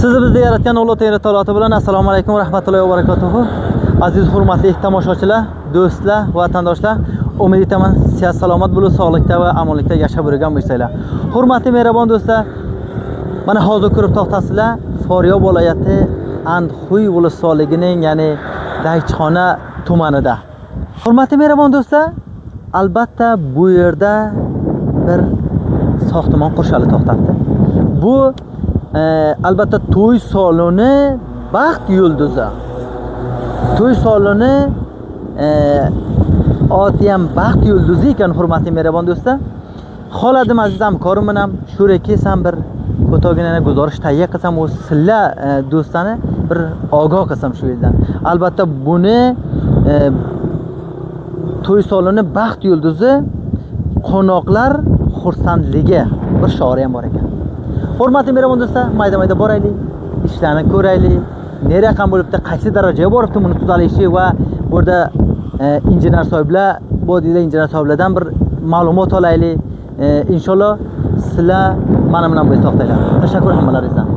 Sizni bizni yaratgan Alloh taolo bilan assalomu alaykum va rahmatullohi va barakatuhu. Aziz hurmatli tomoshachilar, do'stlar, vatandoshlar, umid etaman siz salomat bo'lib, sog'likda va omonlikda yashab yurgan bo'lsanglar. Hurmatli mehribon do'stlar, mana hozir ko'rib to'xtasizlar, Foryob viloyati Andxuy viloyatining, ya'ni Daychixona tumanida. Hurmatli mehribon do'stlar, albatta bu yerda bir soxtimon qurshali to'xtatdi. Bu albatta to'y saloni Baxt yulduzi. To'y saloni oti ham Baxt yulduzi ekan, hurmatli mehribon do'stlar. Xoladim aziz hamkorim bilan shura kelsam bir ko'togina guzarish tayyor qilsam, u sizlar do'stlarni bir ogoh qilsam shu yerdan. Albatta buni to'y saloni Baxt yulduzi qo'noqlar xursandligi bir shiori ham bor ekan. Hurmatli mehribon do'stlar, mayda-mayda boraylik, ishlarni ko'raylik, ne raqam bo'libdi, qaysi darajaga boribdi buni tuzalishi va bu yerda injener sohiblar, bu yerda injener sohiblardan bir ma'lumot olaylik. Inshaalloh sizlar mana bilan bo'lib to'xtanglar. Tashakkur hammalaringizdan.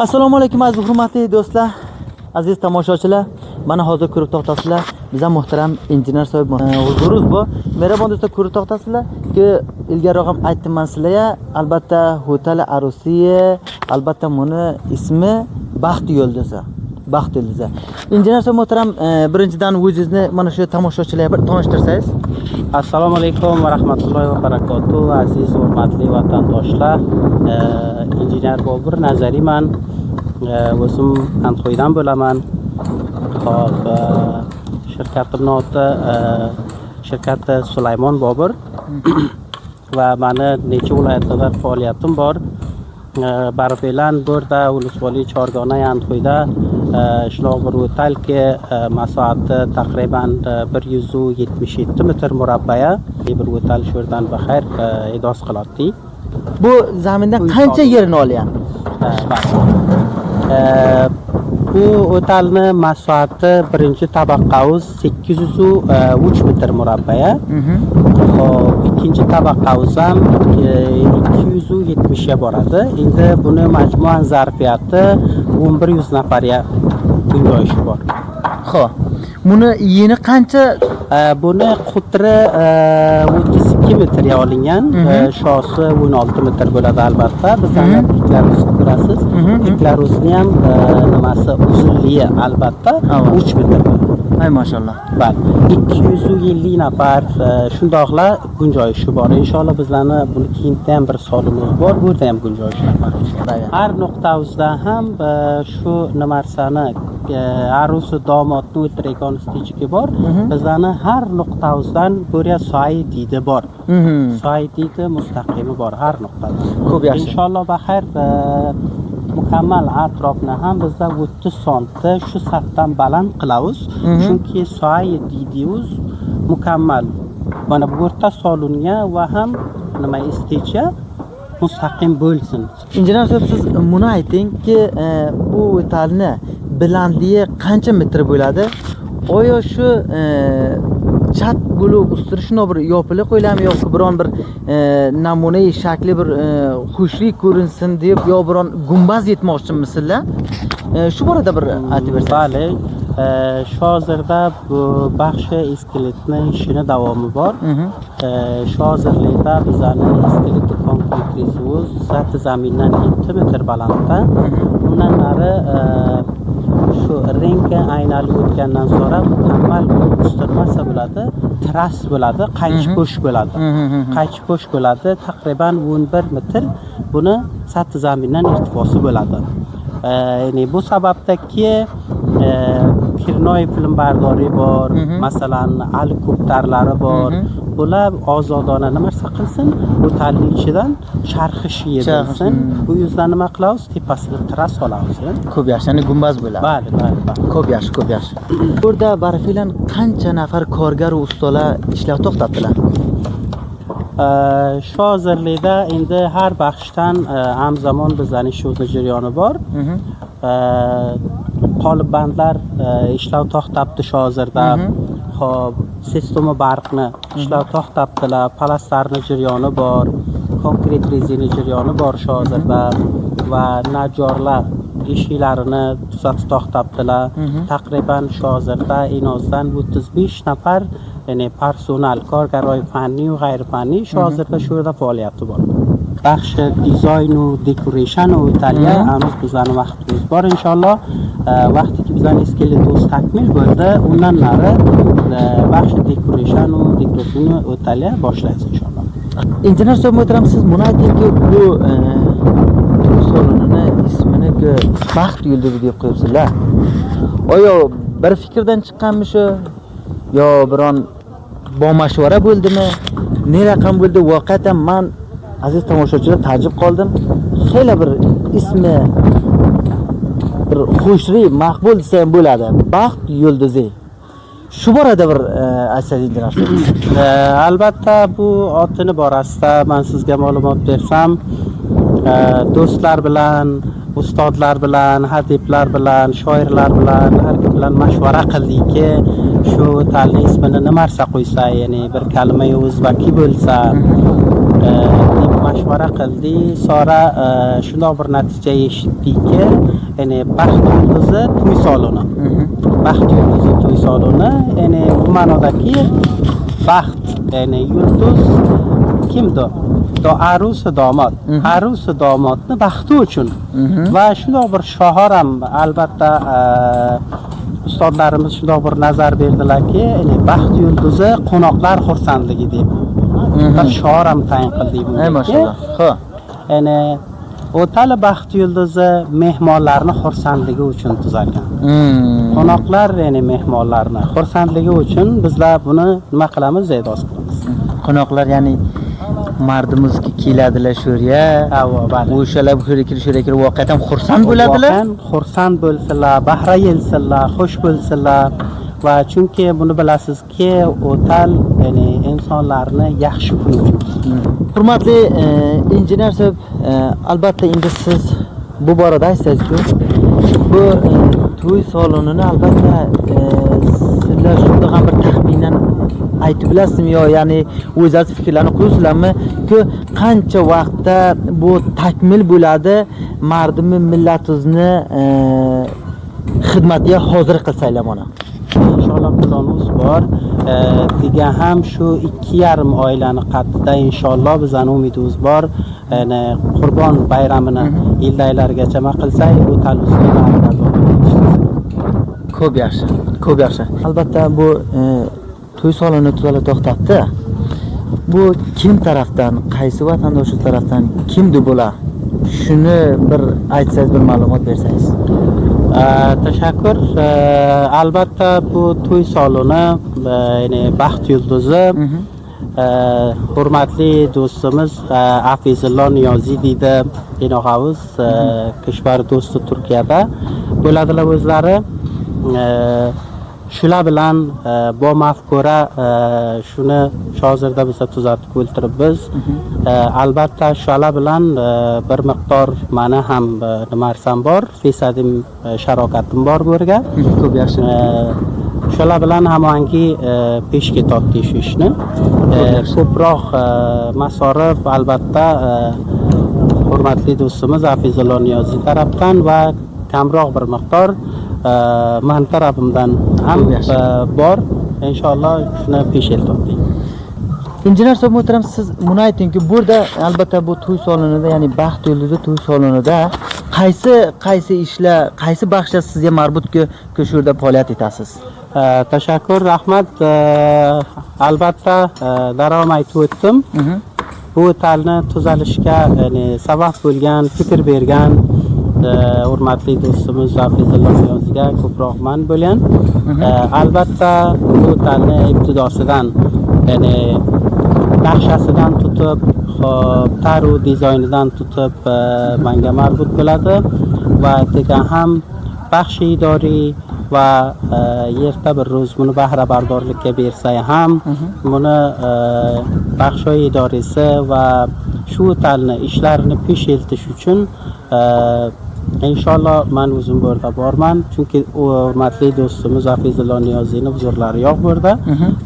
Assalomu alaykum aziz hurmatli do'stlar, aziz tomoshachilar. Mana hozir ko'rib to'xtasizlar, bizam muhtaram injener sohib huzurimiz bu. Mehribon do'stlar, ko'rib to'xtasizlar ki ilgariroq ham aytdim man sizlarga, albatta Hotel Arusiya, albatta buni ismi Baxt yulduzi. Baxt yulduzi. Injener sohib muhtaram, birinchidan o'zingizni mana shu tomoshachilarga bir tanishtirsangiz. Assalomu alaykum va rahmatullohi va barakatuh, aziz hurmatli vatandoshlar. Injener Bobur Nazariyman. O'zim Andxo'ydan bo'laman. Xo'p, shirkatimni oti shirkati Sulaymon Bobur va mani necha viloyatlarda faoliyatim bor. Barbelan burada Ulusvoli Chorgona Andxo'yda shunaqa bir o'talki masohati taqriban 177 metr murabbaya bir o'tal shu yerdan baxayr e'doz qilyapti. Bu zamindan qancha yerini olyapti? Bu o'talni masohati birinchi tabaqamiz 803 metr murabbaya. Xo'p, ikkinchi tabaqamiz ham 270 ga boradi. Endi buni majmuan zarfiyati 1100 nafarga gunjoyishi bor. Xo'p. Buni yeni qancha? Buni qutri 32 metrga olingan, shosi 16 metr bo'ladi albatta. Bizani piklarimizni ko'rasiz. Piklarimizni ham nimasi uzunligi albatta 3 metr bo'ladi. Ay maşallah. Bal 250 nafar shundoqla gunjoyishi bor. Inshaalloh bizlarni buni keyinda ham bir solimiz bor, bu yerda ham gunjoyishlar bor. Har nuqtamizda ham shu nimarsani arusi domodni o'tirayotgan stijiki bor. Bizlarni har nuqtamizdan bo'riya soyi didi bor. Soyi didi mustaqimi bor har nuqtada. Ko'p yaxshi. Inshaalloh baxayr mukammal atrofni ham bizda 30 santi shu sathdan baland qilamiz. Chunki soyi didiuz mukammal. Mana bu o'rta solingan va ham nima istecha mustaqim bo'lsin. Injener sohib, siz buni aytingki, bu o'talni balandligi qancha metr bo'ladi? Oyo shu chat bo'lib ustiri shundoq bir yopilib qo'yiladimi yoki biron bir namunaviy shakli bir xushlik ko'rinsin deb yo biron gumbaz etmoqchimisizlar? Shu borada bir aytib bersangiz. Bale, shu hozirda bu baxshi iskeletni ishini davomi bor. Shu hozirlikda bizani iskelet konkretimiz sathi zamindan 7 metr balandda. Undan nari shu ringga aylanib o'tgandan so'ra mukammal ustirmasa bo'ladi, tras bo'ladi, qaychi po'sh bo'ladi. Qaychi po'sh bo'ladi, taqriban 11 metr buni sathi zamindan irtifosi bo'ladi. Ya'ni bu sababdaki Kirnoy filmbardori bor, masalan, helikopterlari bor. Bular ozodona nimarsa qilsin, bu talning ichidan charxish yedirsin. Bu yuzdan nima qilamiz? Tepasiga tras olamiz. Ko'p yaxshi, ya'ni gumbaz bo'ladi. Bale, bale, bale. Ko'p yaxshi, ko'p yaxshi. Burada barfilan qancha nafar korgar va ustalar ishlab to'xtatdilar? Shu hozirlikda endi har baxshdan hamzamon bizlarning ish o'zi jarayoni bor. Qolipbandlar ishlab to'xtabdi shu hozirda. Xo'p, sistema barqni ishlab to'xtabdilar, palaslarni jarayoni bor, konkret rezina jarayoni bor shu hozirda va najjorlar eshiklarini tuzatib to'xtabdilar. Taqriban shu hozirda eng ozdan 35 nafar, ya'ni personal, korgarlar fanniy va g'ayrifanniy shu hozirda shu yerda faoliyati bor. Baxshi dizayn va decoration va Italiya hanuz bizlarni vaqtimiz bor inshaalloh. Vaqtiki bizlarni iskeletimiz takmil bo'ldi, undan nari baxshi decoration va decoration Italiya boshlaymiz inshaalloh. Injener so'rab o'tiram, siz buni aytingki, bu to'y salonini ismini Baxt yulduzi deb qo'yibsizlar. Oyo bir fikrdan chiqqanmi shu yo biron bomashvara bo'ldimi? Ne raqam bo'ldi? Voqeatan man aziz tomoshachilar ta'jib qoldim. Xeyli bir ismi bir xushri, maqbul desa ham bo'ladi. Baxt yulduzi. Shu borada bir aytsangiz injener. Albatta bu otini borasida man sizga ma'lumot bersam, do'stlar bilan, ustodlar bilan, xatiblar bilan, shoirlar bilan, har kim bilan mashvara qildikki, shu talni ismini nimarsa qo'ysa, ya'ni bir kalima o'zbaki bo'lsa, deb mashvara qildik. Sonra shundoq bir natija eshitdikki, ya'ni Baxt yulduzi to'y saloni. Baxt yulduzi to'y saloni, ya'ni bu ma'nodaki baxt, ya'ni yulduz kimdir? Do arusi domod. Arusi domodni baxti uchun. Va shundoq bir shohor ham albatta ustodlarimiz shundoq bir nazar berdilarki, ya'ni Baxt yulduzi qo'noqlar xursandligi deb. Bir shoir ham tayin qildik bunga. Ey mashalloh. Ha. Ya'ni o'tali Baxt yulduzi mehmonlarni xursandligi uchun tuzalgan. Qo'noqlar, ya'ni mehmonlarni xursandligi uchun bizlar buni nima qilamiz, e'zoz qilamiz. Qo'noqlar, ya'ni mardimizga keladilar shu yerga. Avo, bale. O'shalar bu yerga kelib, shu yerga kelib voqeatan xursand bo'ladilar. Voqean xursand bo'lsinlar, bahra yelsinlar, xush bo'lsinlar va chunki buni bilasizki, o'tal ya'ni insonlarni yaxshi kuni uchun. Hurmatli injener so'b, albatta endi siz bu borada aytsangizku, bu to'y salonini albatta sizlar shunda ham bir taxminan aytib bilasizmi yo ya'ni o'zingiz fikrlarni qo'yasizlarmi ki qancha vaqtda bu takmil bo'ladi, mardimi millatimizni xizmatiga hozir qilsanglar mana. Inshaalloh planimiz bor. Degan ham shu 2,5 oilani qatida inshaalloh bizani umidimiz bor. Ya'ni Qurbon bayramini yildaylarigacha ma qilsak, bu taluzga Ko'p yaxshi, ko'p yaxshi. Albatta bu to'y saloni tuzalib to'xtatdi. Bu kim tarafdan, qaysi vatandosh tarafdan kimdi bular? Shuni bir aytsangiz, bir ma'lumot bersangiz. Tashakkur. Albatta bu to'y saloni, ya'ni Baxt yulduzi hurmatli do'stimiz Afizullo Niyoziy deydi inog'amiz, kishvar do'sti Turkiyada bo'ladilar o'zlari. Shular bilan bu mafkura shuni hozirda biz tuzatib o'ltiribmiz. Albatta shular bilan bir miqdor mani ham nimarsam bor, fesadim, sharokatim bor bu yerga. Ko'p yaxshi. O'shalar bilan hamohangi pesh ketyapti shu ishni. Ko'proq masorif albatta hurmatli do'stimiz Hafizullo Niyoziy tarafdan va kamroq bir miqdor man tarafimdan ham bor. Inshaalloh shuni pesh eltyaptik. Injener sohib muhtaram, siz buni aytingki, burada albatta bu to'y salonida, ya'ni Baxt yulduzi to'y salonida qaysi qaysi ishlar, qaysi baxshlar sizga marbutki, shu yerda faoliyat etasiz? Tashakkur, rahmat. Albatta, darom aytib o'tdim. Bu otelni tuzalishga, ya'ni sabab bo'lgan, fikr bergan hurmatli do'stimiz Hafizullo Niyozga ko'proq man bo'lgan. Albatta, bu otelni ibtidosidan, ya'ni naqshasidan tutib, hop, taru dizaynidan tutib manga marbut bo'ladi va degan ham baxshi idoriy va yerda bir ro'z buni bahrabardorlikka bersa ham buni baxshoy idorasi va shu otelni ishlarini pesh eltish uchun inshaalloh man o'zim bu yerda borman, chunki u hurmatli do'stimiz Hafizullo Niyoziyni huzurlari yo'q bu yerda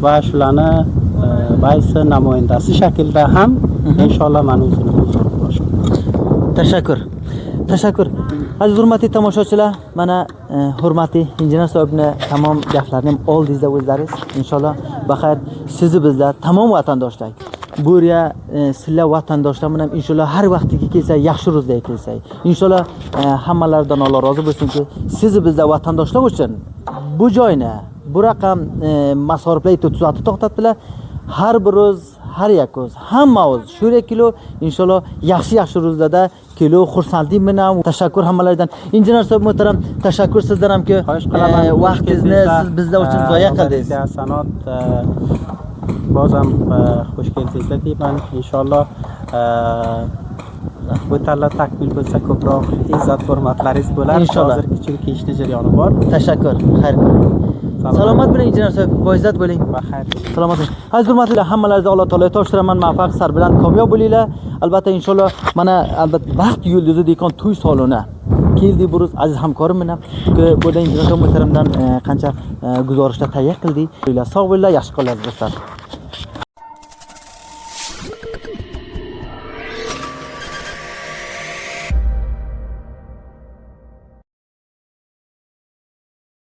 va shularni baysi namoyandasi shaklda ham inshaalloh man o'zimni huzurim bor. Tashakkur. Tashakkur. Aziz hurmatli tomoshachilar, mana hurmatli injener sohibni tamom gaplarini ham oldingizda o'zlaringiz. Inshaalloh baxayr sizni bizlar tamom vatandoshlar. Bu yerga sizlar vatandoshlar bilan inshaalloh har vaqtga kelsa yaxshi ro'zda kelsak. Inshaalloh hammalaridan Alloh rozi bo'lsinki, sizni bizlar vatandoshlar uchun bu joyni bu raqam masoriflar tuzatib to'xtatdilar. Har bir ro'z, har yako'z, hamma o'z shu yerga kelo inshaalloh yaxshi yaxshi ro'zlarda kelo xursandlik bilan. Tashakkur hammalaridan. Injener sohib muhtaram, tashakkur sizdan hamki Xohish qilaman. Vaqtingizni siz bizlar uchun zoya qildingiz. San'at bozam xush keldingizlar deyman. Inshaalloh bu tanla takmil bo'lsa ko'proq izzat hurmatlaringiz bo'lar. Inshaalloh. Hozirgi chunki ishni jarayoni bor. Tashakkur, xayr ko'ring. Salomat bo'ling injener sohib, boizzat bo'ling. Baxayr. Salomat bo'ling. Aziz hurmatli hammalaringizni Alloh taologa topshiraman, muvaffaq, sarbaland, komyob bo'linglar. Albatta inshaalloh mana albatta Baxt yulduzi degan to'y saloni keldik bu ro'z aziz hamkorim bilan. Bu yerda injener muhtaramdan qancha guzarishlar tayyor qildik. Sog' bo'linglar, yaxshi qolinglar do'stlar.